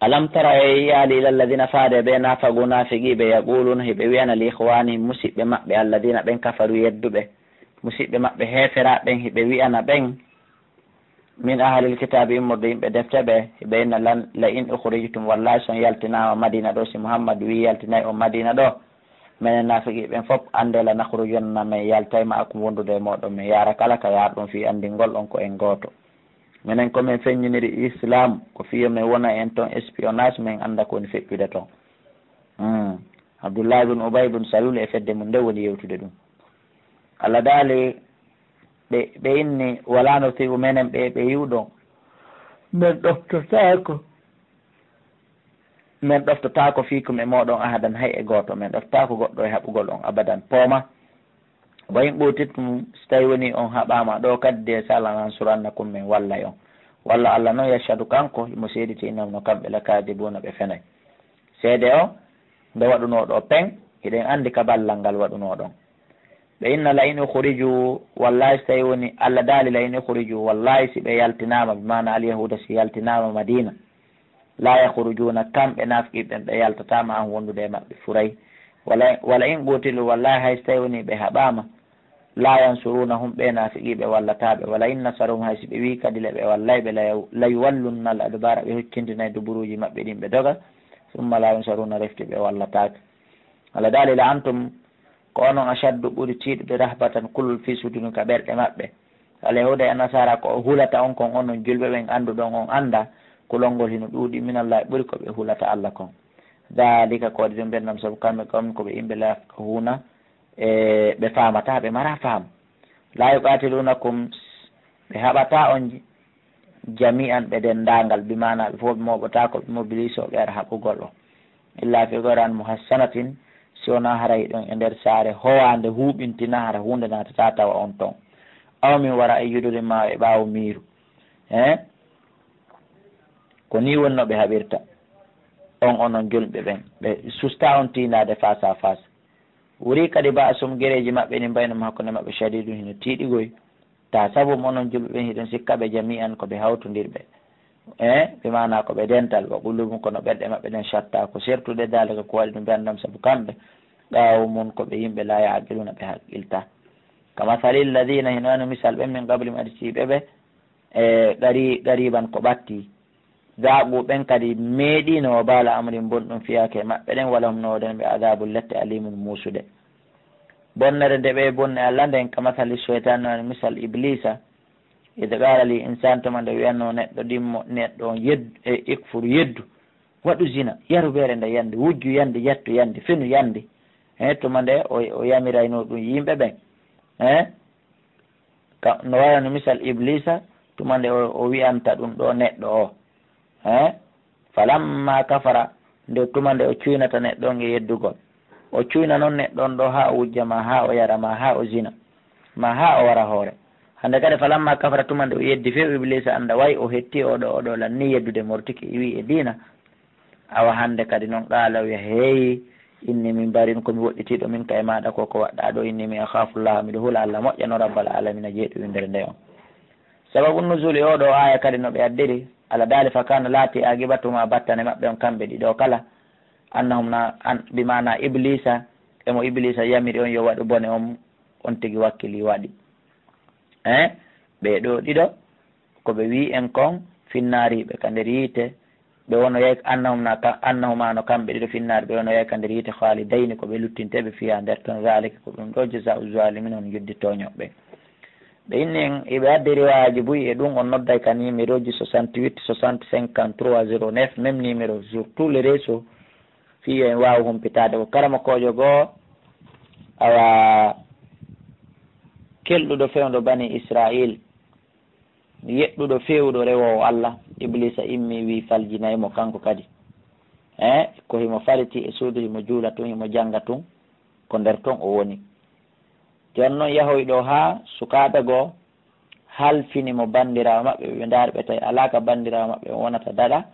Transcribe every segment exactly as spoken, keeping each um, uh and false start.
Alam tara, e yi'aali, ila alladina, faade ɓe naafaqu, naafiqiiɓe, yaquluna, hiɓe wi'ana, li ikhwanihim, musiɓɓe maɓɓe, alladina, ɓen kafaru, yedduɓe, musiɓɓe maɓɓe heeferaaɓe ɓen, hiɓe wi'ana ɓen, min ahlil kitaabi, immorde yimɓe defte ɓe, hiɓe inna, lan, la in ukhrijtum, wallahi si on yaltinaama Madina ɗo, si Muhammad wi'i yaltinay on Madina ɗo, menen naafiqiiɓe ɓen fof, anndee, la nakhrujunna, men yaltay, ma'akum, wondude e mooɗon, men yaara kala ka yaarɗon fii anndingol on ko en gooto. Menen ko men feññiniri Islaam, ko fii yo men wona en ton espionnage, men annda ko woni feƴƴude ton. Hmm. Abdullahi bun Ubay bun Salul e fedde mun nde woni yewtude ɗum. Allah daali, ɓe, ɓe inni, wala nuti'u, menen ɓe, ɓe yi'uɗon, men ɗoftotaako, men ɗoftotaako fiikum e mooɗon ahadan, hay e gooto, men ɗoftotaako goɗɗo e haɓugol on abadan, pooma. Wa in qutiltum, si tawi woni on haɓaama ɗo kadi de, sa lanansurannakum, men wallay on. Wallahu, Allah non, yashhadu, kanko himo seediti, innahum, no kamɓe, lakadibuna, ɓe fenay. Seede o, nde waɗunoo ɗo peng, hiɗen anndi ka ballal ngal waɗunoo ɗon. Ɓe inna, la in ukhriju, wallahi si tawi woni, Allah daali, la in ukhriju, wallahi si ɓe yaltinaama, bi maana alyahuuda si yaltinaama Madina, la yakhrujuna, kamɓe naafiqiiɓe ɓen ɓe yaltataa, ma'ahum, wondude e maɓɓe, furay. Wala, wala in qutilu, wallahi hay si tawi woni ɓe haɓaama, la yansurunahum, ɓe naafiqiiɓe wallataa ɓe. Wala in nasaruhum, hay si ɓe wi'i kadi le ɓe wallay ɓe, la yaw-, la yuwallunna al adbara, ɓe huccintinay duburuuji maɓɓe ɗin ɓe doga, summa la yunsaruna, refti ɓe wallataake. Allah daali, la antum, ko onon ashaddu, ɓuri tiiɗude, rahbatan, kulol, fi sudurin, ka ɓerɗe maɓɓe. Alyahuuda e Nasaara ko o hulata on kon, onon julɓe ɓen annduɗon on annda, kulol ngol hino ɗuuɗi, minallahi, ɓuri ko ɓe hulata Allah kon. Daalika, ko waɗi ɗum ɓen ɗon, sabu kamɓe, qawmun, ko ɓe yimɓe, la yafqahuuna, e ɓe faamataa, ɓe maraa faamu. La yuqaatiluunakum, ɓe haɓataa on, jami'an, ɓe denndaangal, bi maana ɓe fof ɓe mooɓotaako, ɓe mobilisoo, ɓe ara haɓugol on. Illa fi quran muhassanatin, si wonaa hara hiɗon e nder saare howaande, huuɓintinaa, hara huunde naatataa tawa on ton. Aw min wara'i judurin, maa e ɓaawo miiru. Eh? Ko nii woni no ɓe haɓirta. On, onon julɓe ɓen, ɓe sustaa on tiindaade face à face. Wurii kadi ba'sum, gereeji maɓɓe ɗin baynahum, hakkunde maɓɓe, shadiidun, hino tiiɗigoy. Tahsabuhum, onon julɓe ɓen, hiɗon sikka ɓe, jami'an, ko ɓe hawtondirɓe. Eh, bi maana ko ɓe dental, wa qulubuhum, kono ɓerɗe maɓɓe ɗen, shatta, ko sertuɗe, daalika, ko waɗi ɗum ɓe anndam, sabu kamɓe, qawmun, ko ɓe yimɓe, la ya'qiluuna, ɓe haqqiltaa. Ka masalil ladiina, hino wano misal ɓen, min qablihim, aditiiɓe ɓe, e qari-, qariiban, ko ɓattii. Zaaqu, ɓen kadi meeɗiino, wa baala amrihim, bonɗum fiyaake e maɓɓe ɗen, wa lahum, no woodani ɓe, adaabun, lette, aliimun, muusude. Bonnere nde ɓe bonni Allah nden, ka masali shaytan, no wano misal Ibliisa, id qaala lil insaani, tuma nde wi'anno neɗɗo ɗimmo, neɗɗo on yeddu, e ikfur, yeddu, waɗu zina, yaru beere nde yande, wujju yande, yettu yande, finu yande. He, tuma nde o, o yamirayno ɗum yimɓe ɓen. He? Ka, no wayno misal Ibliisa, tuma nde o, o wi'anta ɗum ɗo neɗɗo o. Eh? Falamma kafara, nde tuma nde o cuynata neɗɗo on e yeddugol. O cuyna non neɗɗo on ɗo haa o wujja ma, haa o yara ma, haa o zina, ma haa o wara hoore. Hande kadi, falamma kafara, tuma nde o yeddi few Ibliisa, annda way o hetti oɗo, oɗo lanni yeddude, mortike, iwi e diina. Awa hande kadi non, qaala, o wi'a, heey, inni min bari'un, ko mi woɗɗitiiɗo minka e maaɗa, ko ko waɗɗaa ɗo, inni min akhaafu Llaaha, miɗo hula Alla moƴƴa no, rabbal aalamiina, jeeɗu winndere nde on. Sababu nuzuuli oo ɗoo aaya kadi no ɓe addiri, Alla daali, fa kaana, laatii, aaqibatuhumaa, battane maɓɓe on kamɓe ɗiɗo kala, annahum na, an, bi maana Ibliisa, e mo Ibliisa yamiri on yo waɗu bone on, on tigi wakkilii waɗi. Eh, ɓee ɗoo ɗiɗo, ko ɓe wi'i en kon, finnaariiɓe ka nder yiite, ɓe wonoyay, annahum na ka, annahuma, no kamɓe ɗiɗo finnaari, ɓe wonoyay ka nder yiite, khaalidayni, ko ɓe luttinteeɓe, fiihaa, nder ton, zaalika, ko ɗum ɗoo, jazaa'u zaalimiina, woni njoddi tooñooɓe ɓen. Ɓe inni en, iɓe addi riwaayaaji buy e ɗum, on nodday ka nimeroji soixante-huit soixante cinquante-trois zéro neuf, même numéro sur tous les réseaux, fii yo en waawu humpitaade. Ko karamokoojo goo, awa, kelɗuɗo fewndo Bani Israa'iil, yeɗɗuɗo, feewuɗo, rewoowo Alla, Ibliisa immii, wi'i faljinay mo kanko kadi. Eh, ko himo falitii e suudu, himo juula tun, himo jannga tun, ko nder ton o woni. Jooni non yahoyɗo haa sukaaɓe goo halfini mo banndiraawo maɓɓe, ɓe ndaari ɓe tawi alaa ka banndiraawo maɓɓe on wonata daɗa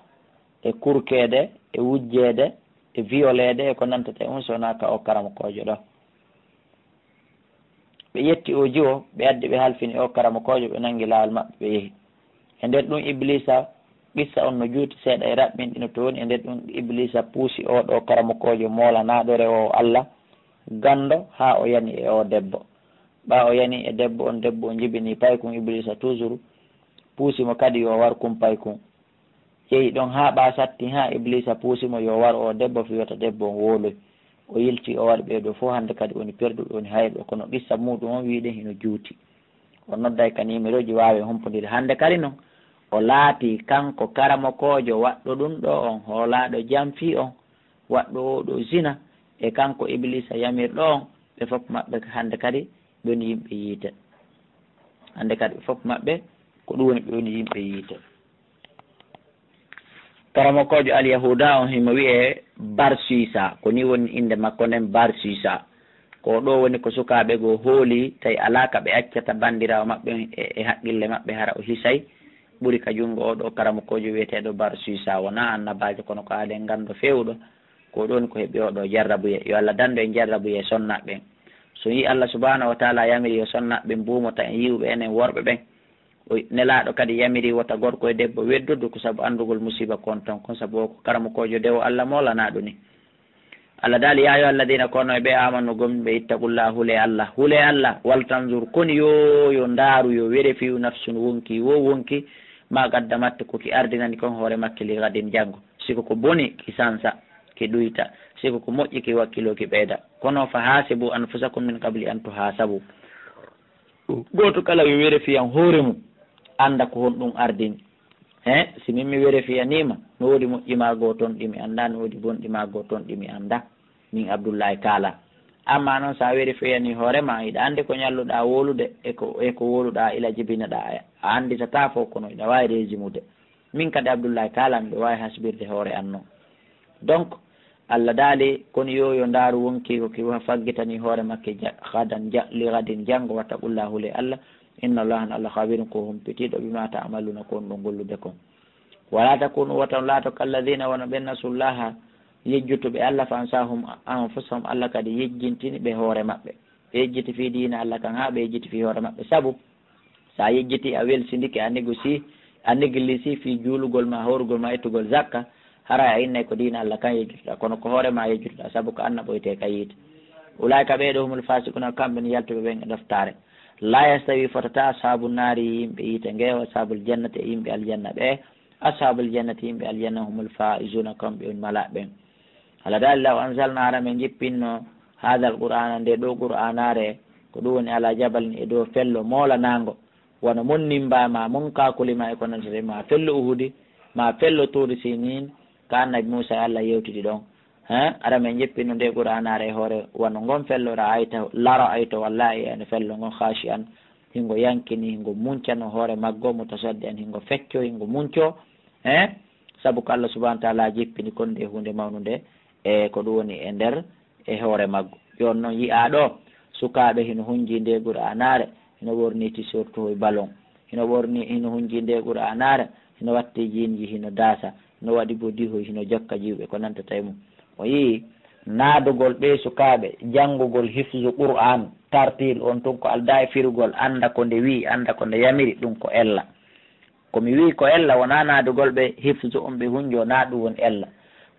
e kurkeede, e wujjeede, e viyoleede, e ko nantata e un, so wonaa ka o karamokoojo ɗoo. Ɓe ƴetti o jiwo, ɓe addi, ɓe halfini o karamokoojo, ɓe nangi laawol maɓɓe, ɓe yehi. E nder ɗum, Ibliisa Qissa on no juuti seeɗa e raɓɓinɗi no tooni. E nder ɗun, Ibliisa puusi oo ɗoo karamokoojo moolanaaɗo rewoowo Alla ganndo haa o yani e oo debbo. Ɓaa o yani e debbo on, debbo on jibinii paykun, Ibliisa toujours puusi mo kadi yo o war kun paykun. Yehi ɗon haa ɓaa satti, haa Ibliisa puusi mo yo o war oo debbo fii wota debbo on wooloy. O yilti, o waɗi ɓee ɗoo fow hannde kadi woni perduɗo, woni hayɗo. Kono qissa muuɗum on wi'uɗen hino juuti. O nodday ka niimerooji waawee humpondire. Hannde kadi non, o laatii kanko karamokoojo waɗɗo ɗun ɗoo on, hoolaaɗo janfii on, waɗɗo oo ɗoo zina, e kanko Ibliisa yamirɗo on, ɓe fof maɓɓe hannde kadi ɓe woni yimɓe yiite. Hannde kadi ɓe fof maɓɓe ko ɗum woni, ɓe woni yimɓe yiite. Karamokoojo Alyahuuda on himo wi'ee Barsuisa, ko nii woni innde makko nden, Barsuisa. Ko ɗoo woni ko sukaaɓe goo hooli, tawi alaa ka ɓe accata banndiraawo maɓɓe on e, e haqqille maɓɓe, hara o hisay, ɓuri ka junngo oo ɗoo karamokoojo wi'eteeɗo Barsuisa. Wonaa annabaajo, kono ko aaden ganndo feewuɗo, ko ɗoo woni ko heɓi oo ɗoo jarrabuyee. Yo Alla dandu en jarrabuyee sonnaaɓe ɓen. So yii Alla subhaanahu wa taala yamiri yo sonnaaɓe ɓen mbuumota en yi'uɓe enen worɓe ɓen, O Nelaaɗo kadi yamiri wota gorko e debbo weddodu, ko sabu anndugol musiiba kon ton, kon sabu o ko karamokoojo dewo Alla moolanaaɗo ni. Alla daali, "Yaa ayyuha alladina, kono e ɓe amanu gomɗinɓe, ittaqullaha, hulee Alla, hulee Alla, wal tanzur, koni yo, yo ndaaru, yo werefiyu, nafsun, wonki wo wonki, ma qaddamat, ko ki ardinani kon hoore makki, li gadin, janngo. Si ko ko boni, ki sansa, ki ɗuyta. Si ko ko moƴƴi, ki wakkiloo, ki ɓeyda. Kono fa hasibu anfusakum min qabli an tuhasabu." Gooto kala yo werefiyan hoore mun, annda ko honɗun ardini. He, si min mi werefiyanii ma, no woodi moƴƴi maa goo ton ɗi mi anndaa, no woodi bonɗi maa goo ton ɗi mi anndaa, min Abdullahi Kaala. Amma non, si a werefiyanii hoore maa, hiɗa anndi ko ɲalluɗaa wowlude e ko, e ko wowluɗaa ila jibinaɗaa, a anndisataa fow, kono hiɗa waawi reesimude. Min kadi Abdullahi Kaala, miɗo waawi hasbirde hoore an non. Donc, Alla daali, "Kono yo, yo ndaaru wonki ko ki wa-, faggitani hoore makki ja-, gadan ja-, li gadin, janngo, wattaqullaha, hulee Alla. Inna Allaha, Alla, khabirun, ko humpitiiɗo, bima ta'maluna, ko on ɗon gollude kon. Wala takunu, wota on laato, kalladina, wano ɓen, nasullaha, yejjutuɓe Alla, fa ansahum anfusahum, Alla kadi yejjintini ɓe hoore maɓɓe." Ɓe yejjiti fii diina Alla kan, haa ɓe yejjiti fii hoore maɓɓe. Sabu, si a yejjitii, a welsindike, a négocier, a négligé fii juulugol maa, hoorugol maa, ittugol zakka, haray a innay ko diina Alla kan yejjutuɗaa, kono ko hoore maa yejjutuɗaa, sabu ko an naɓoytee ka yiite. Ulaa'ika, ɓee ɗoo, humul faasiquuna, kamɓe woni yaltuɓe ɓen e ɗoftaare. Laa yastawii, fotataa, ashaabu naari, yimɓe yiite ngee, wa ashaabul jannati, e yimɓe aljanna ɓee. Ashaabul jannati, yimɓe aljanna, humul faa'izuuna, kamɓe woni malaaɓe ɓen. Alla daali, "Law anzalnaa, hara men jippinno, haadal qur'aana, ndee ɗoo qur'aanaare, ko ɗum woni, alaa jabalin, e dow fello moolanaango, wano mon nimbaa maa, mon kaakuli maa, e ko nantata e maa, fello Uhudi, maa fello Tuuri Siniin, ka annabi Muusaa e Alla yewtidi ɗon. He, hara men jippinno ndee qur'aanaare e hoore wano ngon fello, ra'ayta, la ra'ayta, wallaahi, yani fello ngon, khaashi'an, hingo yankini, hingo muncano hoore maggo, mutasaddi'an, hingo fecco, hingo munco." He, sabu ko Alla subhaanahu wa ta'aala jippini kon nde huunde mawnunde, e ko ɗum woni e nder, e hoore maggo. Jooni non yi'aa ɗoo, sukaaɓe hino hunjii ndee qur'aanaare, hino ɓornii t-shirt e balon, hino ɓornii, hino hunjii ndee qur'aanaare, hino watti jiinji, hino daasa, hino waɗi bodihoy, hino jokka jiwɓe, ko nantata e mum. O yi'i naadugol ɓee sukaaɓe, janngugol hifzu Qur'aan, tartiil on tun ko aldaa e firugol, annda ko nde wi'i, annda ko nde yamiri, ɗum ko ella. Ko mi wi'i ko ella, wonaa naadugol ɓe hifzu on ɓe hunjoo, naa ɗum woni ella.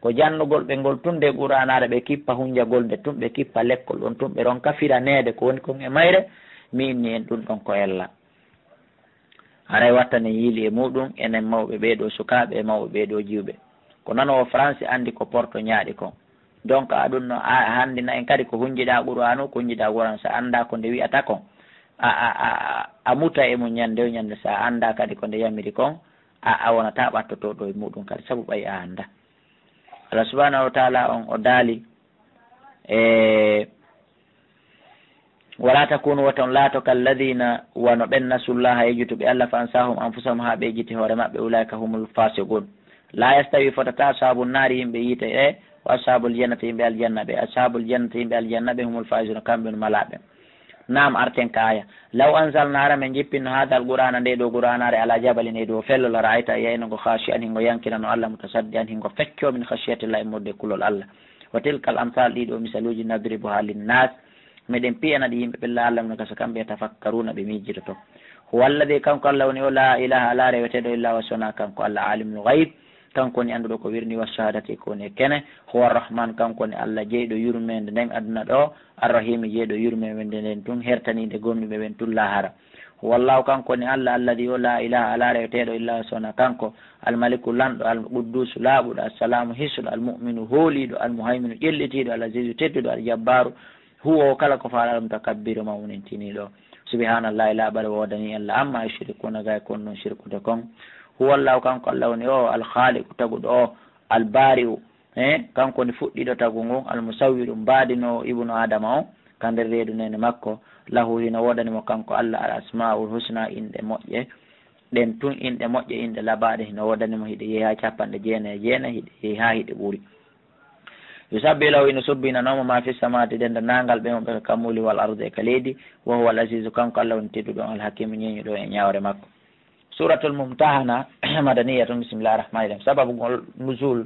Ko jannugol ɓe ngol tun nde qur'aanaare, ɓe kippa hunjagol nde tun, ɓe kippa lekkol on tun, ɓe ronka firaneede ko woni kon e mayre, mi inni en ɗum ɗon ko ella. Haray wattanen yiili e muɗum, enen mawɓe ɓee ɗoo sukaaɓe e mawɓe ɓee ɗoo jiwɓe. Ko nanoowo Faransi anndi ko Porto ñaaɗi kon. Donc, a ɗum no a, a hanndina en kadi ko hunjiɗaa Qur'aanu, ko hunjiɗaa Qur'aanu, so a anndaa ko nde wi'ata kon. A, a, a, a, a muta e mum ñannde o ñannde, so a anndaa kadi ko nde yamiri kon, a, a wonataa ɓattotooɗo e muɗum kadi, sabu ɓay a anndaa. Allah subhanahu wa ta'ala on o daali, e, "Wala takunu, wota on laato, kalladina, wano ɓen, nasullaha, yejjutuɓe Allah, fa ansahum anfusahum, haa ɓe yejjiti hoore maɓɓe, ulaika humul fasiqun." La yastawi, fotata, ashabu nari, yimɓe yiite ɓe, wa ashabul jannati, yimɓe aljanna ɓe. Ashabul jannati, yimɓe aljanna ɓe, humul faizuna, kamɓe on malaaɓe. Naam, arten ka aya. Law anzalna, hara men jippinno, hadha alqur'ana, nde ɗo qur'anare, ala jabalin, e dow fello, la ra'ayta, a yi'ayno ngo, khashi'an, hingo yankinano Allah, mutasaddian, hingo fecco, min khashiyatillahi, e murde kulol Allah. Wa tilkal amsal, ɗiɗo misaluji, nadribuha linnas, meɗen piyana ɗi yimɓe ɓe, la'allahum, no gasa kamɓe, yatafakkaruna, ɓe miijitoto. Huwa alladhi, kanko Alla woni o, laa ilaaha, alaa reweteeɗo illa huwa, so wonaa kanko Alla, aalimul ghayb, kanko woni annduɗo ko wirnii, wa shahadati, ko woni e kene, huwa arrahman, kanko woni Alla jeyɗo yurmeende nden aduna ɗoo, arrahimi, jeyɗo yurmeende nden tun, hertaniinde gomɗinɓe ɓen tun laahara. Huwa Allahu, kanko woni Alla, alladhi, o, laa ilaaha, alaa reweteeɗo illa huwa, so wonaa kanko, almaliku, lanɗo, alqudduusu, laaɓuɗo, assalaamu, hisuɗo, almu'minu, hooliiɗo, almuhayminu, ƴellitiiɗo, alaziizu, tedduɗo, aljabbaaru, huwa, o, kala ko faalaa ɗum, mutakabbiru, mawnintinii ɗo. Subhaanallahi, laaɓal woodanii Alla, amma yushrikuuna, gay ko on ɗon shirkude kon. Huwa Allahu, kanko Alla woni o, alkhaaliqu, taguɗo o, albaari'u, eh, kanko woni fuɗɗiiɗo tagu ngun, almusawwiru, mbaadinoowo ibnu Aadama on ka nder reedu neene makko. Lahu, hino woodani mo kanko Alla, al asmaa'ul husna, inɗe moƴƴe. Ɗen tun inɗe moƴƴe, inɗe labaaɗe, hino woodani mo, hiɗe yehi haa capanɗe jeenayi e jeenayi, hiɗe yehi haa hiɗe ɓuri. Yusabbihu lahu, hino subbinanoo mo, maa fi samaawaati, denndaangal ɓe wonɓe ka kammuuli, wal ardi, e ka leydi. Wa huwa al aziizu, kanko Alla woni tedduɗo on, al hakiimu, ñeeñuɗo e ñaawre makko. Suuratul Mumtahana, madaniyatun, bismillahir rahmaanir rahiim. Sababugol nuzul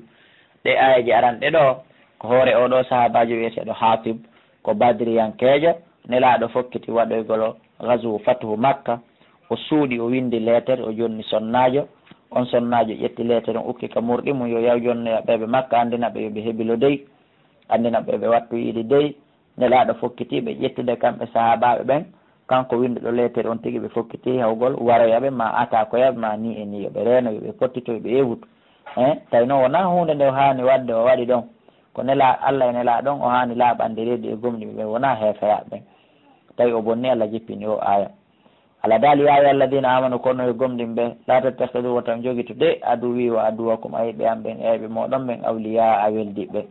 ɗe aayeeje aranɗe ɗoo, ko hoore oo ɗoo sahaabaajo wi'eteeɗo Haatib, ko badriyankeejo, Nelaaɗo fokkiti waɗoygol ghazwu Fathu Makka, o suuɗi, o winndi leetere, o jonni sonnaajo. On sonnaajo ƴetti leetere on, ukki ka murɗi mum, yo yaw jonnoya ɓee ɓe Makka, anndina ɓe yo ɓe hebilo dey, anndina ɓe yo ɓe wattu yiide dey. Nelaaɗo fokkiti ɓe ƴettude kamɓe sahaabaaɓe ɓen, kanko winnduɗo leetere on tigi, ɓe fokkiti hewgol waroya ɓe, maa ataakoya ɓe, maa nii e nii, yo ɓe reeno, yo ɓe pottito, yo ɓe yewtu. Eh, tawi non wonaa huunde nde o haani waɗde, o waɗi ɗon. Ko Nela-, Alla e Nelaaɗo on o haani laaɓande reedu e gomɗinɓe ɓen, wonaa heeferaaɓe ɓen. Tawi o bonni, Alla jippini oo aaya. Alla daali, "Yaa ayyuhal ladiina aamanu, ko onon yo gomɗinɓe, laa tattakhiduu, wota on jogitu de, aduwwii wa aduwwakum, ayɓe am ɓen e ayɓe mooɗon ɓen, awliyaa, weldiɓɓe.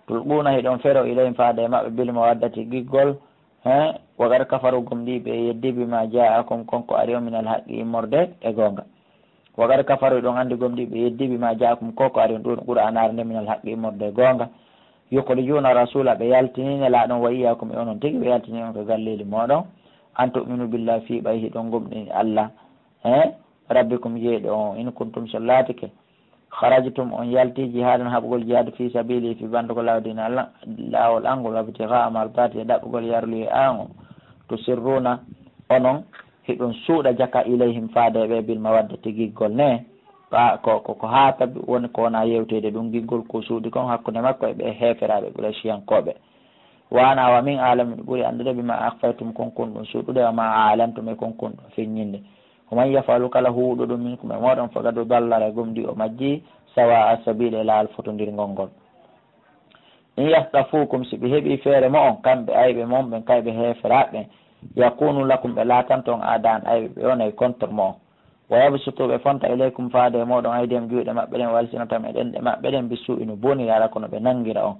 Tulquuna, hiɗon fero, ilayhim, faade e maɓɓe, bil mawaddati, giggol, he, wa qad kafaruu, gomɗii ɓe, yeddii, bimaa jaa'akum, kon ko ari on, minal haqqi, immorde e goonga." Wa qad kafaruu, hiɗon anndi gomɗii ɓe, yeddii, bimaa jaa'akum, ko ko ari on, ɗun Qur'aanaare nden, minal haqqi, immorde e goonga. Yukhrijuuna rasuula, ɓe yaltinii Nelaaɗo on, wa iyyaakum, e onon tigi ɓe yaltinii on ka galleeli mooɗon, an tu'minu billaahi, fii ɓay hiɗon gomɗini Alla, he, rabbikum, jeyɗo on, in kuntum, so laatike, kharajtum, on yaltii, jihaadan, haɓugol jihaadu, fii sabiilii, fii banndugol laawol diina Alla, laawol an ngol, wabtighaa mardaati, e ɗaɓɓugol yarluye an on, tusirruuna, onon hiɗon suuɗa jaka, ilayhim, faade e ɓe, bil mawaddati, giggol ne, Ɓa-, ko, ko, ko Haatab woni ko wona yewteede ɗum, giggol ko suuɗi kon hakkunde makko e ɓee heeferaaɓe Qurayshiyankooɓe. Wa ana, wa min, aalamu, miɗo ɓuri anndude, bimaa akhfaytum, kon kon ɗum suuɗude, wa maa aalantum, e kon kon ɗum feññinde. Wa man yaf'al, kala huuɗo ɗum, minkum, e mooɗon, faqad dalla, gomɗii o majjii, sawaa'a sabiil, e laawol fotondirngol ngol. In yathqafukum, si ɓe heɓii feere mo'on, kamɓe ayɓe mon ɓen, kayɓe heeferaaɓe ɓen, yakunu lakum, ɓe laatanto on, aada'an, ayɓe ɓe wonay contre mo'on. Wa yabsutu, ɓe fonta, ilaykum, faade e mooɗon, aydiyahum, juuɗe maɓɓe ɗen, wa alsinatahum, e ɗenɗe maɓɓe ɗen, bisuu'i, no boniri, haala ko no ɓe nangira on.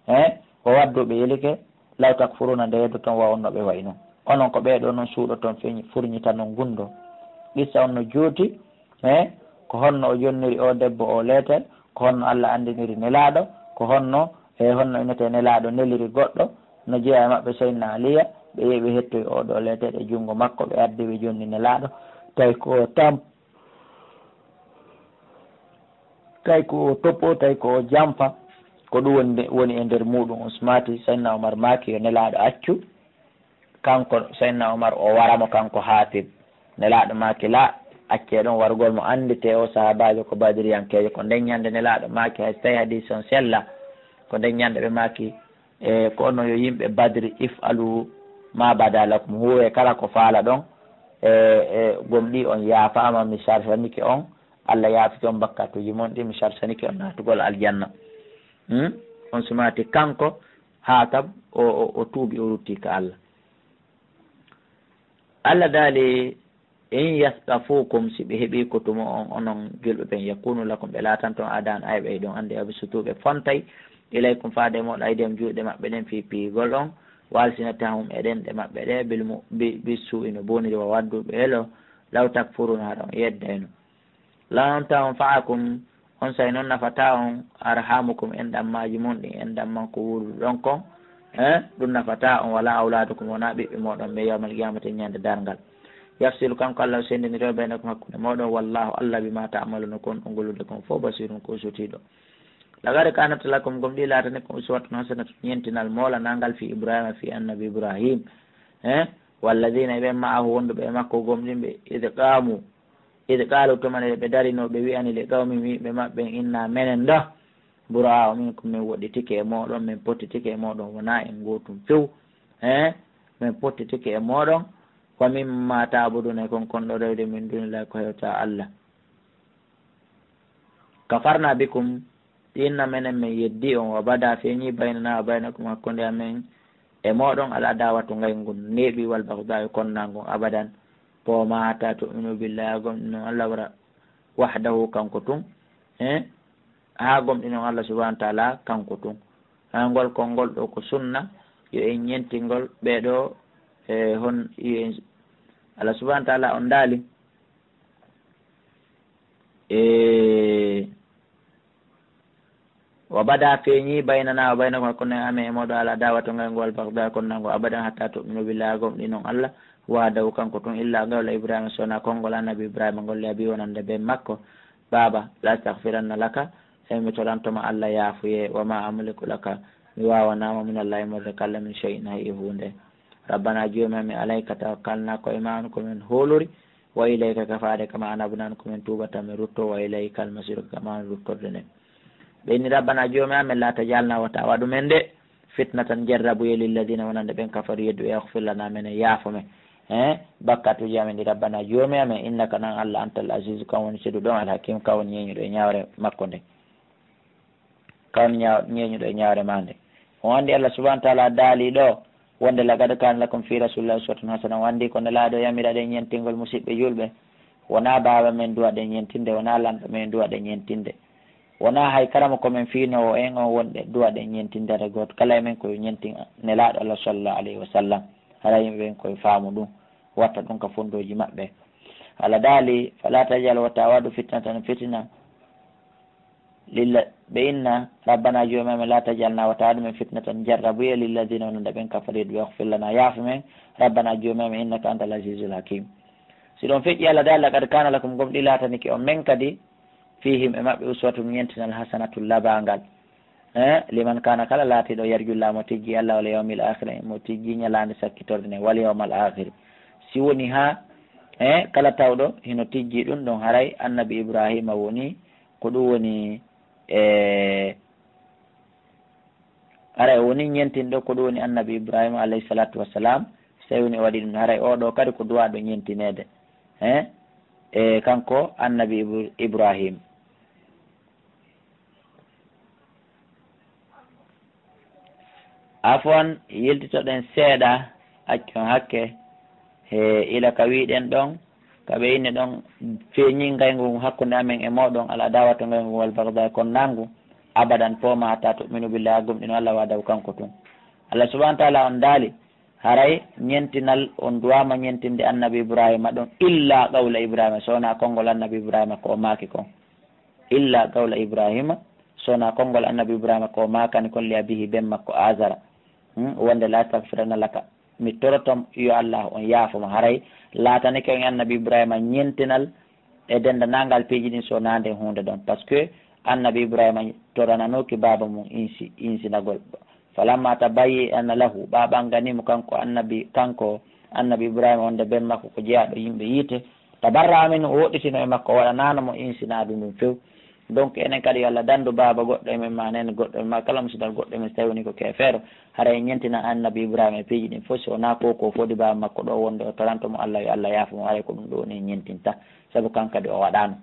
He, wa waddu, ɓe yelike, law takfuruuna, nde yeddoton, wa on no ɓe wa'i non. Onon ko ɓee ɗoo non suuɗoton, feñi, furñitanon, gunndoo. Qissa on no juuti, he, ko honno o jonniri oo debbo oo leetel, ko honno Alla anndiniri Nelaaɗo, ko honno, e honno innetee Nelaaɗo neliri goɗɗo, no jeyaa e maɓɓe Seydina Aliya, ɓe yehi ɓe hettoyi oo ɗoo leetel e junngo makko, ɓe ardi ɓe jonni Nelaaɗo, tawi ko o tam-, tawi ko o toppoo, tawi ko o jamfa, ko ɗum woni nde, woni e nder muuɗum. On sumaati, Seydina Omar maaki, yo Nelaaɗo accu, kanko Seydina Omar, o wara mo kanko Haatib. Nelaaɗo maaki, "La, accee ɗon warugol mo, annditee oo sahaabaajo ko badiriyankeejo." Ko nden ñannde Nelaaɗo maaki, hay so tawii hadiis on sella, ko nden ñannde ɓe maaki, e, ko onon yo yimɓe Badri, if'alu ma bada lakum, huuwee kala ko faalaɗon, e, e, gomɗii on yaafaama, mi sarsanike on, Alla yaafike on bakkatuuji mon ɗin, mi sarsanike on naatugol aljanna. Hmm? On sumaati kanko, Haatab, o, o, o tuubi, o rutti ka Alla. Alla daali, "In yathqafukum, si ɓe heɓii kotu mo'on, onon julɓe ɓen, yakunu lakum, ɓe laatanto on, aada'an, ayɓe, hiɗon anndi, wa yabsutu, ɓe fontay, ilaykum, faade e mooɗon, aydiyahum, juuɗe maɓɓe ɗen, fii piyugol on, wa alsinatahum, e ɗenɗe maɓɓe ɗe, bil mu-, bi, bi suu'i, no boniri, wa waddu, ɓe elo, law takfuruuna, hara on yeddayno." Lan tanfa'akum, onsay non nafataa on, arhamukum, enɗammaaji mon ɗin, enɗamman ko wuuruɗon kon, eh, ɗum nafataa on, wala awlaadukum, wonaa ɓiɓɓe mooɗon ɓen, yawmal qiyamati, ñande darngal. Yafsilu, kanko Alla, o senndiniroo, baynakum, hakkunde mooɗon, wallahu, Alla, bima ta'maluna, ko on ɗon gollude kon fof, basirun, ko o sutiiɗo. Laqad kanat lakum, gomɗii laatani kon, uswatun hasanatun, ñentinal moolanangal, fi Ibrahima, fi annabi Ibrahim, eh, Walladina e ɓen ma'ahu wonduɓe e makko gomɗinɓe, id qaamu, id qaalu tuma nde ɓe darino ɓe wi'ani li qawmihim yimɓe maɓɓe, inna menen da, buraa'u minkum min woɗɗitike e mooɗon, min pottitike e mooɗon, wonaa en gootum few, eh, min pottitike e mooɗon, wa mimma ta'buduna e kon kon ɗo rewde min dunillahi ko hewta Allah. Kafarna bikum, tinna menen men yeddi on, wa bada feeñi baynana wa baynakum hakkunde amen e mooɗon al adawatu ngayngu neeɓi wal baghda'u konnangu abadan, poma hatta tu'minu billahi gomɗinon Allah wara wahdahu kanko tun, eh, haa gomɗinon Allah subhanahu wa ta'ala kanko tun. Haa ngol konngol ɗo ko sunna, yo en ñentingol ɓee ɗo, eh, hon, yo en, Allah subhanahu wa ta'ala on daali, e, wa bada feeñi baynana wa baynakum hakkunde amen e mooɗon al adawatu ngayngu wal baghda'u konnangu abadan hatta tu'minu billahi gomɗinon Allah wahdahu kanko tun illa qawla Ibrahima sona konngol annabi Ibrahima ngol li abihi wonande ben makko, baaba, la astaghfiranna laka, e mi torantoma Allah yaafuye, wa ma amliku laka, mi waawanaama min Allahi morde kalla min shay'in hay e huunde. Rabbana joomi amen alayka tawakkalna ko e ma on ko men hoolori, wa ilayka ka faade kama anabna on ko men tuubata men rutto, wa ilayka almasiru kama on ruttorde nden. Ɓe inni rabbana joomi amen la tajalna wata waɗu men de fitnatan jarrabuye lilladina wonande ɓen kafaru yeddu e yaghfir lana men e yaafo men. He bakkatuji amen ɗi rabbana joomi amen innaka nan Allah antal azizu kan woni seduɗo on alhakim kan woni ñeñuɗo e ñawre makko nde. Kan woni ña- ñeñuɗo e ñawre ma nde. On andi Allah subhanahu wa ta'ala daali ɗo wonde laqad kana lakum fi rasulillahi uswatun hasana, on andi ko nelaaɗo yamiraɗen ñentingol musiɓɓe julɓe. Wona baaba men duwaɗen ñentinde, wona lanɗo men duwaɗen ñentinde. Wona hay karamoko men fiinoowo en on wonde duwaɗen ñentinde hara gooto kala e men ko yo ñentin nelaaɗo Allah sallallahu alayhi wa sallam. Hara yimɓe ɓen koye faamu ɗum, watta ɗum ka fondooji maɓɓe. Allah daali, fala tajal wata waɗu fitnatan fitina. Lilla ɓe inna, rabbana joomi amen la tajalna wata waɗu men fitnatan jarrabuye lilladina wonande ɓen kafariɗo ɓe waghfir lana yaafu men, rabbana joomi amen innaka antal azizul hakim. Si ɗon feƴƴi Allah daali, laqad kana lakum gomɗi laatanike on men kadi, fihim e maɓɓe uswatun ñentinal hasanatun labangal. Eh, liman kana kala laatiɗo yarju laamu tijji Allah wal yawmil akhir mo tijji ñalaande sakkitorde nden wal yawmal akhir. Si woni ha, eh, kala tawɗo hino tijji ɗum ɗon haray annabi Ibrahima woni ko ɗum woni, eh, haray o woni ñentinɗo ko ɗum woni annabi Ibrahima alayhi salatu wassalam. Si tawi woni o waɗi ɗum haray o ɗo kadi ko duwaɗo ñentineede. Eh, e kanko annabi Ibr- Ibrahim. Afwan, yiltitoɗen seeɗa, accon hakke, he ila ka wiɗen ɗon, ka ɓe inni ɗon, feeñi ngayngu ngu hakkunde amen e mooɗon, al adawatu ngayngu wal bagda e konnangu, abadan fo ma hatta tu'minu billahi, gomɗino Allah wahdahu kanko tun. Allah subhanahu wa ta'ala on daali, haray ñentinal on duwama ñentinde annabi Ibrahima ɗon, illa qawla Ibrahima, so wona konngol annabi Ibrahima ko o maaki kon. Illa qawla Ibrahima, so wona konngol annabi Ibrahima ko o maakani kon li abihi ben makko Azara. Hmm, wonde la astaghfiranna laka. Mi toroto yo Allah on yaafo mo. Haray laatanike en annabi Ibrahima ñentinal e denndanangal piiji ɗin so wona nden huunde ɗon. Parce que annabi Ibrahima torananoki baaba mum insi, insinagol. Falamma tabayyana lahu, ɓaaɓanganimo kanko annabi, kanko annabi Ibrahima wonde ben makko ko jeyaaɗo yimɓe yiite, tabarra'a minhu, o woɗɗitino e makko, o waɗanaano mo insinaadu ndun few. Donc, enen kadi yo Allah dandu baaba goɗɗo e men, ma nene goɗɗo e men, ma kala musidal goɗɗo e men, so tawi woni ko keefeero, haray en ñentina annabi Ibrahima e piiji ɗin fof, si wonaa ko, ko fodi baaba makko ɗo wonde o toranto mo Allah, yo Allah yaafo mo, haray ko ɗum ɗo woni en ñentinta, sabu kan kadi o waɗaano.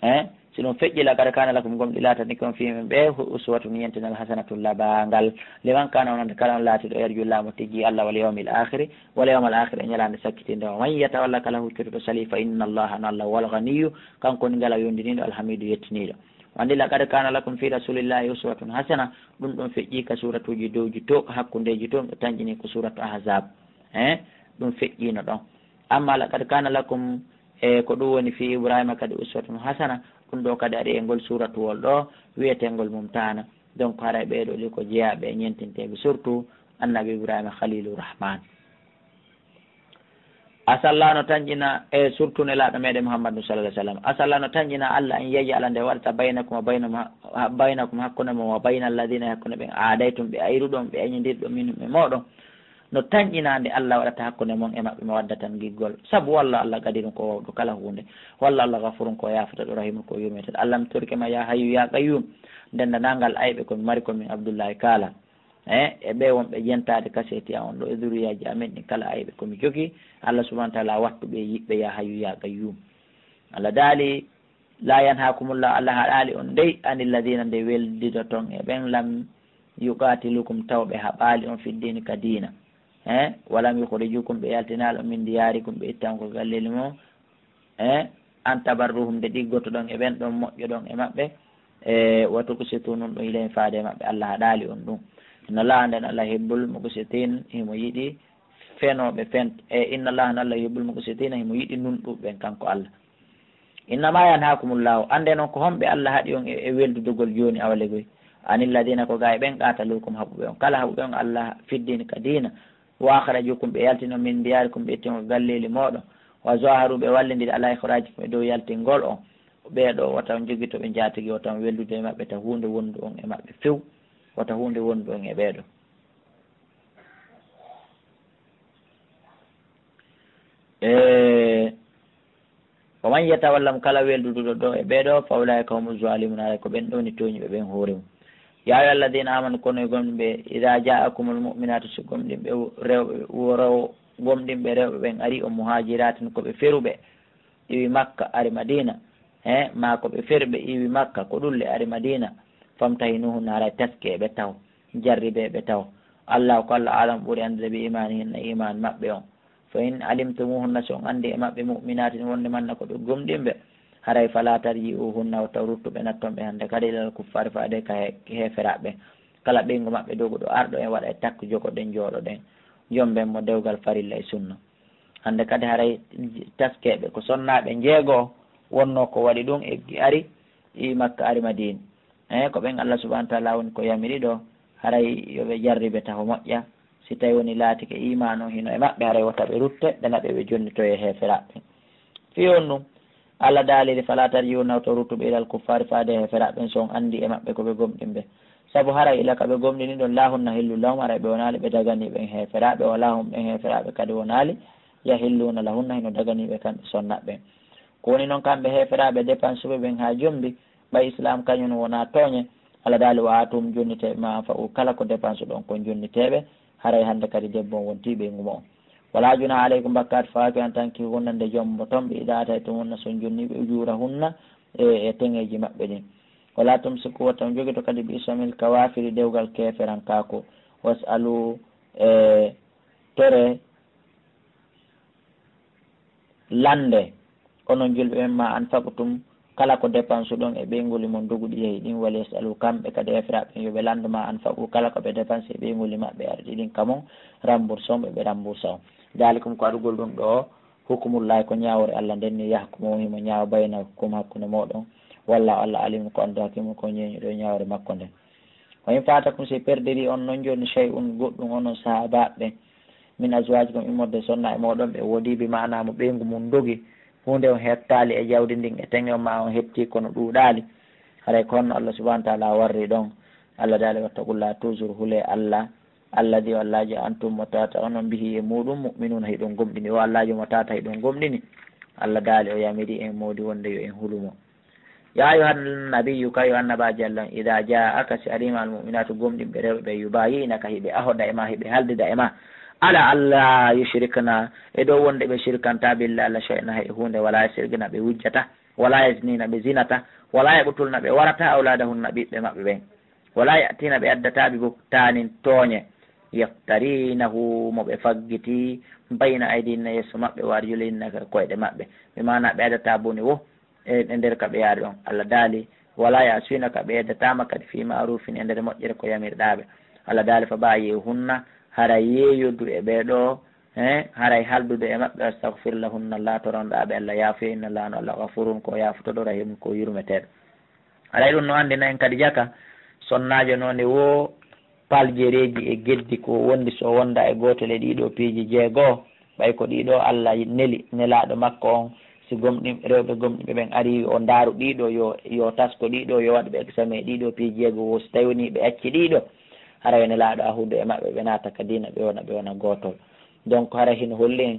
Eh, si ɗum feƴƴi, laqad kana lakum, gomɗi laatanike on fii men ɓe, uswatun, ñentinal, hasanatun, labangal, liman kana, wonande kala on laatiɗo, yarju, laamu tijji Allah, wal yawmil akhiri, wal yawmal akhiri, e ñalaande sakkitinde. Wa man yatawalla, kala huccutuɗo sali, fa inna Allah, no Allah, wal ghaniyyu, kanko woni ngala yondiniiɗo, al hamidu, yettiniiɗo. O anndi, laqad kana lakum fi rasulillahi uswatun hasana, ɗum ɗon feƴƴi ka suuratuuji dowji to, hakkundeeji to, ɓe tanƴini ko suuratu Ahzab. Eh, ɗum feƴƴiino ɗon. Amma laqad kana lakum, e ko ɗum woni fi Ibrahima kadi uswatun hasana, ɗum ɗo kadi ari e ngol suuratuwol ɗo wi'eteengol Mumtahana. Donc, haray ɓee ɗoo ɗi ko jeyaaɓe e ñentinteeɓe, surtout Annabi Ibrahima Khalilu Rahman. Asalla no tanƴina e surtout Nelaaɗo meɗen Muhammadu sallallahu alaihi wasallam. Asalla no tanƴina Allah an yaj'ala nde waɗata baynakum wa bayna ma-, ha-, baynakum hakkunde mon wa bayna alladhina hakkunde ɓen aadaytum ɓe ayruɗon ɓe añindirɗon minhum e mooɗon. no tanƴinaa nde Allah waɗata hakkunde mon e maɓɓe, mawaddatan giggol. Sabu wallah Allah qadirun ko wawɗo kala huunde. Wallah Allah gafurun ko yaafata ɗo, rahimun ko yurmetee. Allah mi torike ma ya hayyu ya qayyum. Ndendanangal ayɓe ko mi mari ko min Abdullahi Kaala. Eh, e ɓe wonɓe jentaade kaseeti an on ɗo e zuriyaaji amen ɗin kala ayɓe ko mi jogii. Allah subhanahu wa ta'ala wattu ɓe yiɓɓe ya hayyu ya qayyum. Allah daali, "La yanhaakumullahu," Allah haɗaali on dey, "anil ladina," nde weldidoton e ɓen, "lam yuqatilukum," taw ɓe haɓaali on, "fid dini," ka diina, eh, "wa lam yukhrijukum," ɓe yaltinaali on, "min diyarikum," ɓe ittaama ko galleeli mon, eh, "an tabarruhum," nde ɗiggotoɗon e ɓen ɗon, moƴƴoɗon e maɓɓe, eh, "wa tuqsitu," nunɗon ilayhim, faade e maɓɓe, Allah haɗaali on ɗum. Inna Allaha, nden Allah, yuhibbul muqsitin, himo yiɗi fenooɓe fent-, e inna Allaha, nden Allah, yuhibbul muqsitina, himo yiɗi nunɗuɓe ɓen, kanko Allah. "Innama yanhaakumullahu," annde non ko homɓe Allah haɗi on e, e weldudugol jooni awalegoy? "Anil ladina," ko gaa e ɓen, "qatalukum," haɓuɓe on. Kala haɓuɓe on Allah fid dini ka diina, "wa akhrajukum," ɓe yaltino, "min diyarikum," ɓe ittino galleeli mooɗon, "wa zaharu," ɓe wallindiri, "ala ikhrajikum," e dow yaltingol on. Ɓee ɗoo, wota on jogito ɓe njaatigi, wota on weldude e maɓɓe, ta huunde wondu on e maɓɓe few, wota huunde wondu on e ɓee ɗoo. E, "wa man yatawallahum," kala welduduɗo ɗoo e ɓee ɗoo, "fa ulaika humu zalimun," haray ko ɓen ɗoo woni tooñuɓe ɓen hoore mum. "Ya ayyuha alladina amanu," kono e gomɗinɓe, "ida jaakumul mu'minatu," si gomɗinɓe rewɓe, wo rew-, gomɗinɓe rewɓe ɓen arii on, "muhajiratin," ko ɓe feruɓe, iwi Makka, ari Madina, he, maa ko ɓe ferɓe iwi Makka, ko ɗulle ari Madina, "famtahinuhunna," haray taskee ɓe taho, jarribee ɓe taho. "Allahu," ko Allah, "a'lamu," ɓuri anndude, "bi imanihinna," iman maɓɓe on. "Fa in alimtumuhunna," si on anndi e maɓɓe, "mu'minatin," wonde manna ko ɓe gomɗinɓe, haray, "fala tarji'uhunna," wota ruttu ɓe, natton ɓe hannde kadi, "ilal kuffari," faade ka he-, heeferaaɓe. Kala ɓeyngu maɓɓe doguɗo arɗo en, waɗa e takku jogoɗen, jooɗoɗen. Jomben mo dewgal farilla e sunna. Hannde kadi haray taskeeɓe ko sonnaaɓe njeego wonnoo ko waɗi ɗum, eggi ari, iwi Makka, ari Madiina. Eey, ko ɓen Allah subhanahu wa ta'ala woni ko yamiri ɗoo, haray yo ɓe jarribe taho moƴƴa. Si tawi woni laatike iimaan on hino e maɓɓe, haray wota ɓe rutte, ɓe naɓe ɓe jonnitoyee heeferaaɓe ɓen. Fii on ɗum, Allah daaliri, "Falaa tarji'uhunna," wota ruttu ɓe, "ilal kuffaari," faade e heeferaaɓe ɓen, si on anndi e maɓɓe ko ɓe gomɗinɓe. Sabu haray ila ka ɓe gomɗini ɗon, "laa hunna hillun lahum," haray ɓe wonaali ɓe daganiiɓe ɓen heeferaaɓe, "wa laa hum," ɓen heeferaaɓe kadi wonaali, "yahilluuna lahunna," hino daganiiɓe kamɓe sonnaaɓe ɓen. Ko woni non kamɓe heeferaaɓe depansuɓe ɓen haa jombi, ɓay Islaam kañun wonaa tooñe, Allah daali, "Wa aatuhum," jonnitee ɓe, "maa anfaqu," kala ko depansuɗon kon, jonnitee ɓe, haray hannde kadi debbo on wontii ɓeyngu mo'on. "Wa laa junaaha alaykum," bakkaatu fawaaki on, "an tankihunna," nde jomboton ɓe, "idaa aataytumuhunna," si on jonnii ɓe, "ujuurahunna," e, e teŋeeji maɓɓe ɗin. "Wa laa tumsiku," wota on jogito kadi, "bi ismil kawaafiri," dewgal keeferankaaku. "Was'alu," e, toree, lanndee, onon julɓe ɓen, "maa anfaqtum," kala ko depansuɗon e ɓeynguuli mon doguɗi yahi ɗin, "wal yas'alu," kamɓe kadi heeferaaɓe ɓen yo ɓe lanndu, "maa anfaqu," kala ko ɓe depansi e ɓeynguuli maɓɓe arɗi ɗin ka mon, "remboursons," ɓe remboursa'on. "Daalikum," ko adugol ɗum ɗoo, "hukumullaahi," ko ñaawoore Allah nden ni, "yahkumu," himo ñaawa, "baynakum," hakkunde mooɗon, "wallaahu," Allah, "aliimun," ko annduɗo, "hakiimun," ko ñeeñuɗo e ñaawoore makko nden. "Wa in faatakum," si perdirii on non jooni, "shay'un," goɗɗum, onon sahaabaaɓe ɓen, "min azwaajikum," immorde e sonnaaɓe mooɗon ɓe, "wa dii," bi maanaa mo ɓeyngu mum dogi, huunde on hettaali e jawdi ndin e teŋe on, "maa," on hettii kono ɗuuɗaali, haray ko honno Allah subhanahu wa ta'ala warri ɗon? Allah daali, "Wattaqullaaha," toujours hulee Allah, "alladii," o Allaajo, "antum," mo tawata onon, "bihi," e muuɗum, "mu'minuuna," hiɗon gomɗini. O Allaajo mo tawata hiɗon gomɗini, Allah daali, o yamiri en, moodi wonde yo en hulu mo. "Yaa ayyuhan nabiyyu," kayo annabaajo Allah on, "idaa jaa'aka," si arii ma, "al mu'minaatu," gomɗinɓe rewɓe ɓen, "yubaayi'naka," hiɓe ahoda e ma, hiɓe haaldida e ma, "alaa allaa yushrikna," e dow wonde ɓe shirkantaa, "billaahi," Allah, "shay'an," hay huunde, "walaa yasriqna," ɓe wujjataa, "walaa yazniina," ɓe zinataa, "walaa yaqtulna," ɓe warataa, "awlaadahunna," ɓiɓɓe maɓɓe ɓen, "walaa ya'tiina," ɓe addataa, "bi buhtaanin," tooñe, "yaftariinahu," mo ɓe faggitii, "bayna aydiihinna," yeeso maɓɓe, "wa arjulihinna," e koyɗe maɓɓe, bi maanaa ɓe addataa bone woo e, e nder ka ɓe yaari ɗon. Allah daali, "Walaa ya'siinaka," ɓe eddataama kadi, "fii ma'ruufin," e nder moƴƴere ko yamirɗaa ɓe. Allah daali, "Fa baayi'uhunna," haray yeeyodu e ɓee ɗoo, eh, haray haaldude e maɓɓe, "wastagfir lahunna," Allah, toronɗaa ɓe Allah yaafuye, "inna Allaha," no Allah, "gafuurun," ko yaafutoɗo, "rahiimun," ko yurmeteeɗo. Haray ɗum no anndina en kadi jaka, sonnaajo no nde woo paljereeji e geddi ko wondi, so wonda e gootel e ɗii ɗoo piiji jeego, ɓay ko ɗii ɗoo Allah neli Nelaaɗo makko on, si gomɗin-, rewɓe gomɗinɓe ɓen arii, o ndaaru ɗii ɗoo, yo, yo tasko ɗii ɗoo, yo waɗ ɓe examen ɗii ɗoo piiji jeego woo, si tawi wonii ɓe acci ɗii ɗoo, Haray Nelaaɗo Yahuudu e maɓɓe, ɓe naata ka diina, ɓe wona, ɓe wona gootol. Donc, haray hino holli en,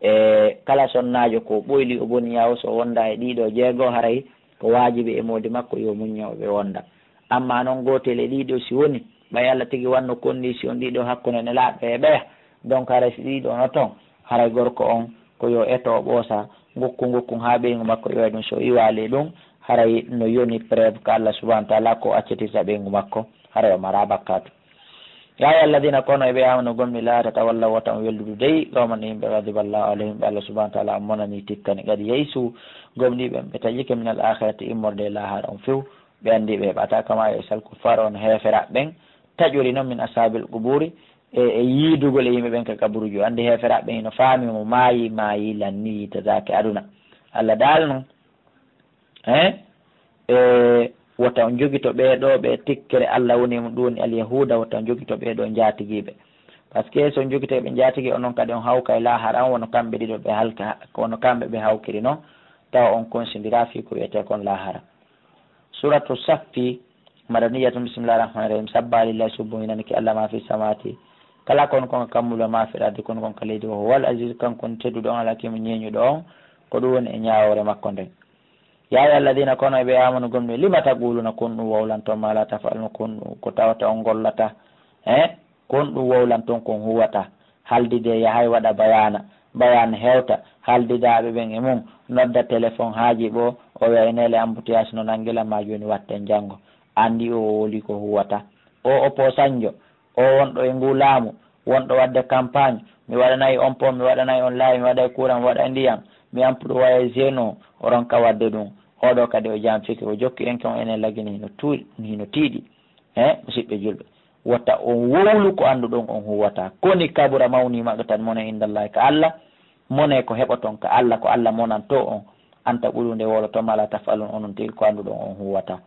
e kala sonnaajo ko ɓoyli o boni ñaawo, so wonda e ɗiɗo jeego, haray ko waajibi e moodi makko yo muñño ɓe wonda. Amma non gootel e ɗiɗo si woni, ɓay Alla tigi wanno condition ɗiɗo hakkunde Nelaaɗo e ɓeya, donc haray si ɗiɗo no ton, haray gorko on ko yo eto o ɓoosa, ngokku, ngokku haa ɓeyngu makko iwa ɗum. So iwaali ɗum, haray no yoni preuve ka Alla subhanahu wa taala ko accitirta ɓeyngu makko, haray o maraa bakkaatu. يا أيها الذين, kono e ɓe amanu gomɗi, لا تتولوا, wota on welludu dey, قوما, yimɓe, غضب الله عليهم, ɓe Alla subhanahu wa taala on monani tikkani, قد يئسوا, gomɗii ɓen ɓe taƴike, من الآخرة, immorde e laahara on few, ɓe anndi ɓe heɓataa, كما يئس الكفار, wano heeferaaɓe ɓen taƴori non, من أصحاب القبور, e, e yiidugol e yimɓe ɓen ka kaburuuji. O anndi heeferaaɓe ɓen hino faami mo maayi, maayi lan ni yiitataake aduna. Alla daal non, eh, e, wota on jogito ɓee ɗoo ɓe tikkere Alla woni e mun, ɗum woni Alyahuuda, wota on jogito ɓee ɗoo njaatigiiɓe. Parce que so on jogitike ɓe njaatigi, onon kadi on hawkay laahara on, wano kamɓe ɗiɗo ɓe halka, wano kamɓe ɓe hawkiri non, tawa on konsindiraa fii ko wi'etee kon laahara. Suuratu Saffi, madaniyatun, bismillahir rahmanir rahim. سبح لله, subbo hinani ki Alla, ما في السماوات, kala kon kon ka kammuuli, وما في الأرض, kon kon ka leydi. وهو العزيز, kanko woni tedduɗo on, الحكيم, ñeeñuɗo on, ko ɗum woni e ñaawoore makko nden. يا أيها الذين, kono e ɓe amanu gomɗi, لم تقولون, ko honɗum wowlanton, ما لا تفعلون, ko honɗum, ko tawata on gollataa, eh? Ko honɗum wowlanton ko on huwataa? Haldidee, yahay waɗa bayaana, bayaan hewta, haldidaaɓe ɓen e mun, nodda telefon haaji ɓoo, o wi'a e neele embouteillage no nangi lan, maa jooni watten janngo. Anndi o wowlii ko huwataa. O opposant-jo, o wonɗo e nguu laamu, wonɗo waɗde campagne, mi waɗanay on pont, mi waɗanay on laawi, mi waɗay courant, mi waɗay ndiyam, mi employé jeune o, o ronka waɗde ɗum. Oo ɗoo kadi o janfike, o jokki en kon enen lagine hino tuu-, hino tiiɗi. Eh, musiɓɓe julɓe, wota on wowlu ko annduɗon on huwataa. Koni kabura, mawnii, maqtan, monan, inda Allaahi, ka Alla, monee ko heɓoton ka Alla, ko Alla monantoo on, an taqulu, nde wowloton, maa laa taf'aluuna, onon tigi ko annduɗon on huwataa.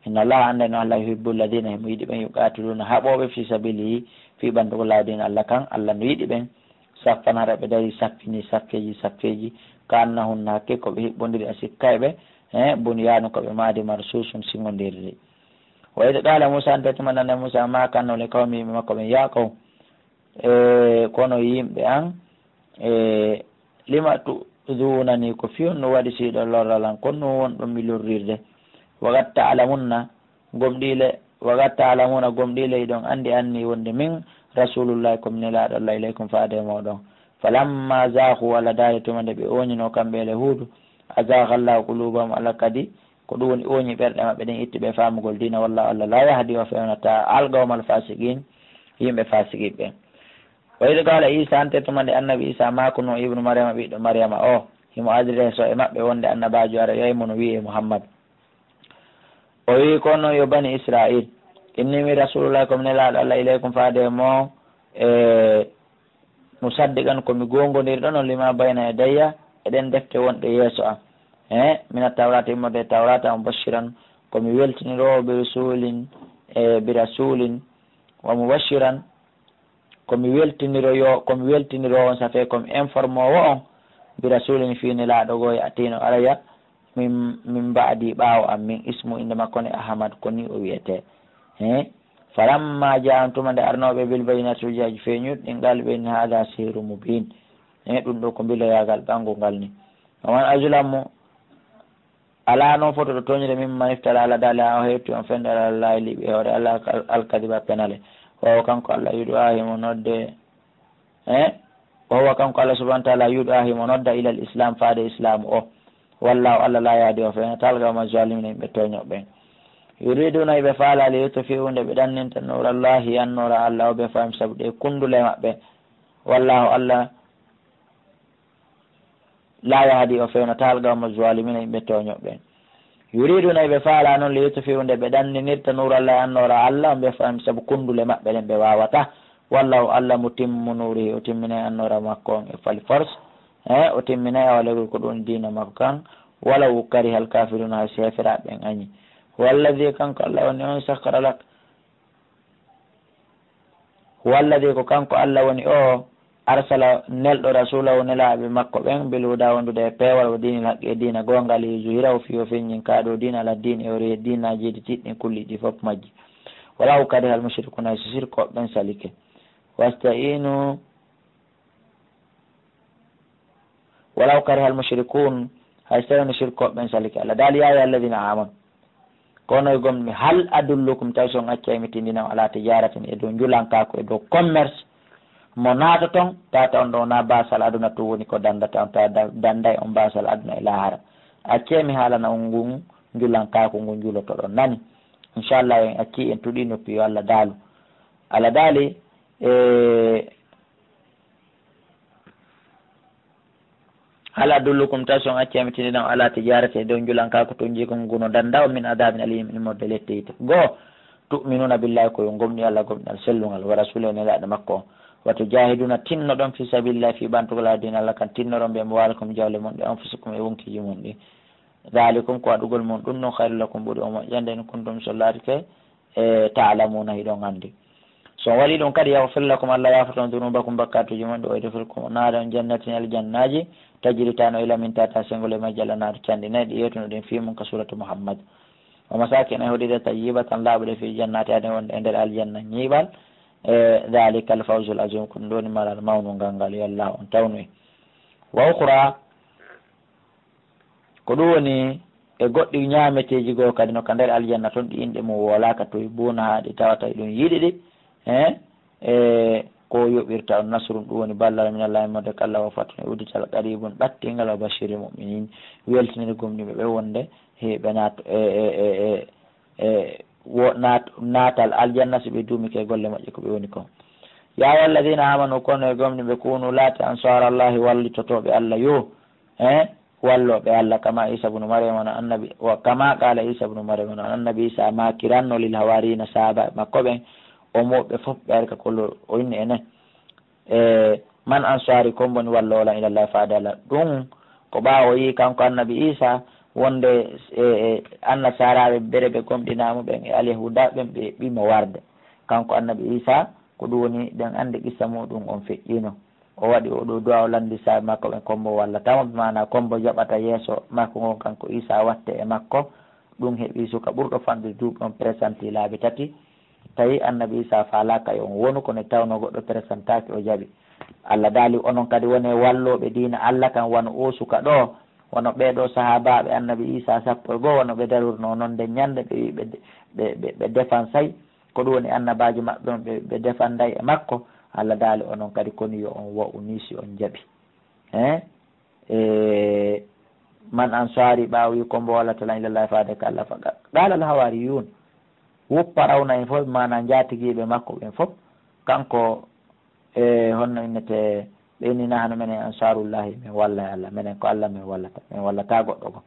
Inna Allaaha, annday no Alla, yuhibbu alladiina, himo yiɗi ɓen, yuqaatiluuna, haɓooɓe, fii sabiilihi, fii ɓanndugol laawol diina Alla kan, Alla no yiɗi ɓen, saffan, hara ɓe darii, saffini, saffeeji, saffeeji, ka annahum, no hakke ko ɓe hiɓɓondiri, a sikkay ɓe, eh, bunyaanun, ko ɓe maadi, marsuusun, siŋondiriri. Wa idh qaala Muusaa, hande tuma nde Muusaa maakanno li qawmihi, yimɓe makko ɓen, yaa qawmi, e, kono yimɓe an, e, lima tu'zuunanii, ko fii honɗun waɗi si hiɗon lorra lan, ko honɗun wonɗon mi lorrirde? Wa qad ta'lamuuna, gomɗii le, wa qad ta'lamuuna, gomɗii le hiɗon anndi annii wonde min rasuulullaahi ko mi nelaaɗo Alla ilaykum faade e mooɗon. Falammaa zaaghuu, Alla daali tuma nde ɓe ooñinoo kamɓe e Yahuudu, azaaghallaahu quluubahum, Alla kadi ko ɗun woni ooñi ɓerɗe maɓɓe ɗen, itti ɓe faamugol diina. Wallaahu Alla laa yahdii, o fewnataa, al-qawmal faasiqiin, yimɓe faasiqiiɓe ɓen. Wa idh qaala Iisaa, hande tuma nde Annabi Iisaa maakunoo, ibnu Maryama, ɓiɗɗo Maryama o, himo adresse e maɓɓe wonde annabaajo aroyay mo no wi'ee Muhammad. O wi'i, kono yo banii Israa'iil, innii min rasuulullaahi, ko mi nelaaɗo Alla, ilaykum faade e mon, e musaddiqan, ko mi goongondirɗo non, limaa bayna yadayya, e ɗen defte wonɗe yeeso an. Eh, mina tawraata, immorde e Tawraata, wa mubashiran, ko mi weltiniroowo, bi rasuulin, e bi rasuulin, wa mubashiran, ko mi weltiniroyo, ko mi weltiniroowo on, ça fait ko mi informoowo on, bi rasuulin, fii nelaaɗo goo, ya'tii no araya, min, min ba'dii, ɓaawo an, min ismu, innde makko ne Ahmad, ko nii o wi'etee. He? Falammaa jaa'ahum, tuma nde arnoo ɓe, bil bayyinaati, hujjaaji feeñuɗi ɗin, qaaluu ɓe inni, haadaa sihrun mubiin. He, ɗun ɗoo ko mbiloyaagal ɓanngungal nii. Wa man azlamu, alaa non fotooɗo tooñude, mimman iftaraa, Alla daali, haa o hewti on fende, alaa Laahi, liɓi e hoore Alla, al-, al-kadiba, penale. Wa huwa, kanko Alla, yud'aa, himo nodde, eh? Wa huwa, kanko Alla subhaanahu wa ta'aalaa, yud'aa, himo nodda, ilal islaam, faade islaamu o. Wallaahu, Alla, laa yahdii, o fewnataa, al-qawma zaalimiina, yimɓe tooñooɓe ɓen. Yuriiduuna, hiɓe faalaa, liyutfi'uu, nde ɓe ɗanninta, nuurallaahi, annoora Alla, o, bi afwaahihim, sabu ɗee kundule maɓɓe. Wallaahu, Alla, laa yahdii, o fewnataa, al-qawma zaalimiina, yimɓe tooñooɓe ɓen. Yuriiduuna, hiɓe faalaa non, liyutfi'uu, nde ɓe ɗanninirta, nuurallaahi, annoora Alla, on, bi afwaahihim, sabu kundule maɓɓe ɗen, ɓe waawataa. Wallaahu, Alla, mutimmu nuurihi, o timminay annoora makko on, e fali force, he, o timminay awa lagol ko ɗun diina makko kan, walaw karihal kaafiruuna, hay si heeferaaɓe ɓen añii. Huwa alladhii, kanko Alla woni on, sakhkhara lak-, Huwa alladhii, ko kanko Alla woni o, arsala, nelɗo, rasuulahu, nelaaɓe makko ɓen, bil hudaa, wondude e peewal, wa diinil haqqi, e diina goonga, liyuzhirahu, fii o feññin kaa ɗoo diina, ala diini, e hoore diinaaji ɗi tiɗɗi, kullihi, ɗi fof majji. Walaw karihal mushrikuuna, hay so sirkooɓe ɓen salike. Wasta'inu, walaw karihal mushrikuun, hay so tawii no sirkooɓe ɓen salike. Allah daali, "Yaa ayyuhal ladiina aamanu." Kono e gomɗi, "Hal adullukum, tawi so on accay mi tindina on, alaa tijaaratin, e dow njulankaaku, e dow commerce, mo naatoton, tawata on ɗon wonaa baasal aduna tun woni ko dandata on, tawa da-, danday on baasal aduna e laahara. Accee mi haalana on ngun njulankaaku ngun njulotoɗon." Nani? Inchallah, en accii, en tuɗii noppi, yo Allah daalu. Allah daali, e, "Hal adullukum, tawi so on accay mi tindina on, alaa tijaaratin, e dow njulankaaku, tunjiikum ngun no danda on, min adaabin aliim, immorde lette yiite. Goo, tu'minuuna billaahi, ko on gomɗi Allah gomɗinal sellungal, wa rasuulihi, e nelaaɗo makko on, wa tujaahiduuna, tinnoɗon, fii sabiilillaahi, fii ɓantugol Allah diina Allah kan, tinnoɗon bi amwaalikum, jawle mon ɗe, anfusikum, e wonkiiji mon ɗin. Daalikum, ko waɗugol mon ɗun ɗon, khayrun lakum, ɓuri on moƴƴande, in kuntum, so laatike, e ta'lamuuna, hiɗon anndi. So on waɗii ɗun kadi, yaghfir lakum, Allah yaafoto on, dunuubakum, bakkaatuuji mon ɗin, wa yudkhilkum, o naada on, jannatin, aljannaaji, tajri, tawa no ila min tahtiha, sengol e majji, al anhaaru, canɗi nay, ɗi yewtuno ɗen fii mun ka suuratu Muhammad. Wa masaakina, e hoɗirde, tayyibatan, laaɓuɗe, fii jannaati adnin, wonde e nder aljanna ñiiɓal. E, dhalika al fawzul aziim, ko ɗun ɗon woni maral mawnungal ngal, yo Allah on tawnu en. Wa ukhra, ko ɗun woni e goɗɗi ñaameteeji goo kadi no ka nder aljanna ton, ɗi inɗe mun wowlaaka, tuhibbuunahaa, ɗi tawata hiɗon yiɗi ɗi, eh, e ko yoɓirta on, nasrun, ɗun woni ballal, minallaahi, immorde ka Allah, wa fathun, e uddital, qariibun, ɓattingal, wa bashshiril mu'miniin, weltinir gomɗinɓe ɓen wonde he ɓe naat-, e, e, e, e, e wo-, naat-, naatal aljanna si ɓe duumike e golle moƴƴe ko ɓe woni kon. Yaa ayyuhal ladiina aamanu, ko on e gomɗinɓe, kuunu, laatee, ansaarallaahi, wallitotooɓe Allah yo, eh, wallooɓe Allah, kamaa Iisaa ibnu Maryama no annabi, wa kamaa qaala Iisaa ibnu Maryama no annabi Iisaa maakiranno lil hawaariyiina, sahaabaaɓe makko ɓen, o mo ɓe fof ɓe ari ka kolo, o inni enen, e, "Man ansaari, ko hombo woni walloowo lan ilallaahi faade Allah?" Ɗun ko ɓaawo o yi'i kanko annabi Iisaa wonde, e, e, annasaaraaɓe ɓen ɓe gomɗinaa mo ɓen e alyahuuda ɓen ɓe ɓimo warde. Kanko annabi Iisaa, ko ɗun woni, ɗen anndi qissa muɗum on feƴƴiino. O waɗi oo ɗoo du'aa, o lanndii sahaabaaɓe makko ɓen ko hombo wallata mo, bi maanaa ko hombo jaɓata yeeso makko ngon kanko Iisaa wattee e makko. Ɗun heɓi suka ɓurɗo fanɗude duuɓi on, presentii laabi tati. Tawi annabi Iisaa faalaaka yo on wonu, kono tawnoo goɗɗo presentaaki, o jaɓi. Allah daali, onon kadi wonee wallooɓe diina Allah kan, wano oo suka ɗoo, wano ɓee ɗoo sahaabaaɓe annabi Iisaa sappo e go'o, wano ɓe darirnoo non nden ñannde, ɓe wi'i ɓe, ɓe, ɓe, ɓe defan say. Ko ɗun woni annabaajo maɓɓe on, ɓe, ɓe defanday e makko. Allah daali onon kadi, koni yo on wa'u nii si on jaɓi. Hein? E, "Man ansaari", ɓaawo wi'i, "Ko hombo wallata lan ilallaahi faade ka Allah?" Fa qa-, qaala al hawaariyuun, wuppa rawna en fof, maanaa njaatigiiɓe makko ɓen fof. Kanko, e, honno innete, ɓe inni, "Nahnu, menen, ansaarullaahi, men walla e Allah, menen ko Allah men wallata, men wallataa goɗɗo goo."